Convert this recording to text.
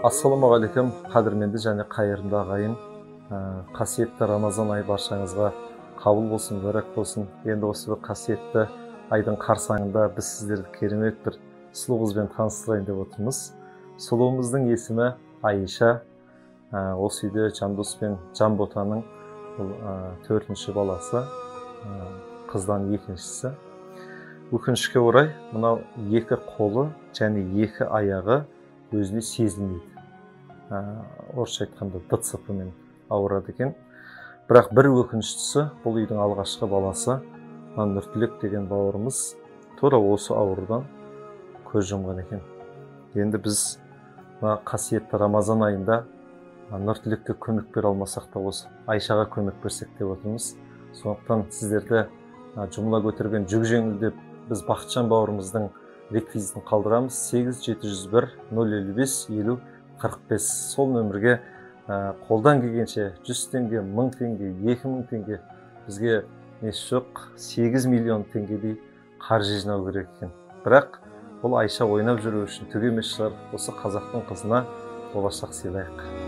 Ассалаумағалейкум, қадірменді және қайырымды ағайын. Қасиетті Рамазан айы баршаңызға қабыл болсын, мүбәрәк болсын. Енді осы бір қасиетті айдың қарсаңында біз сіздерді керемет бір сұлу қызбен таныстырайын деп отырмыз. Сұлуымыздың есімі Айша. Осы үйде Жандос пен Жанботаның бұл төртінші баласы, қыздан екіншісі. Өкінішке орай, мынау екі қолы және екі аяғы өзіне сезілмейді. Орысша айтқанда ДЦП-мен ауырады екен. Бірақ бір өкініштісі, бұл үйдің алғашқы баласы Нұртілек деген бауырымыз тура осы аурудан көз жұмған екен. Енді біз мына қасиетті Рамазан айында Нұртілекке көмек бере алмасақ та, осы Айшаға көмек берсек деп отырмыз. Сондықтан сіздерді жұмыла көтерген жүк жеңіл деп біз Бақытжан бауырымыздың реквизитін қалдырамыз. 8 701 055 50 45. Сол нөмірге қолдан келгенше 100 теңге, 1000 теңге, 2000 теңге, бізге несі жоқ, 8 миллион теңгедей қаржы жинау керек екен. Бірақ бұл Айша ойнап жүру үшін түк емес шығар. Осы қазақтың қызына болашақ сыйлайық.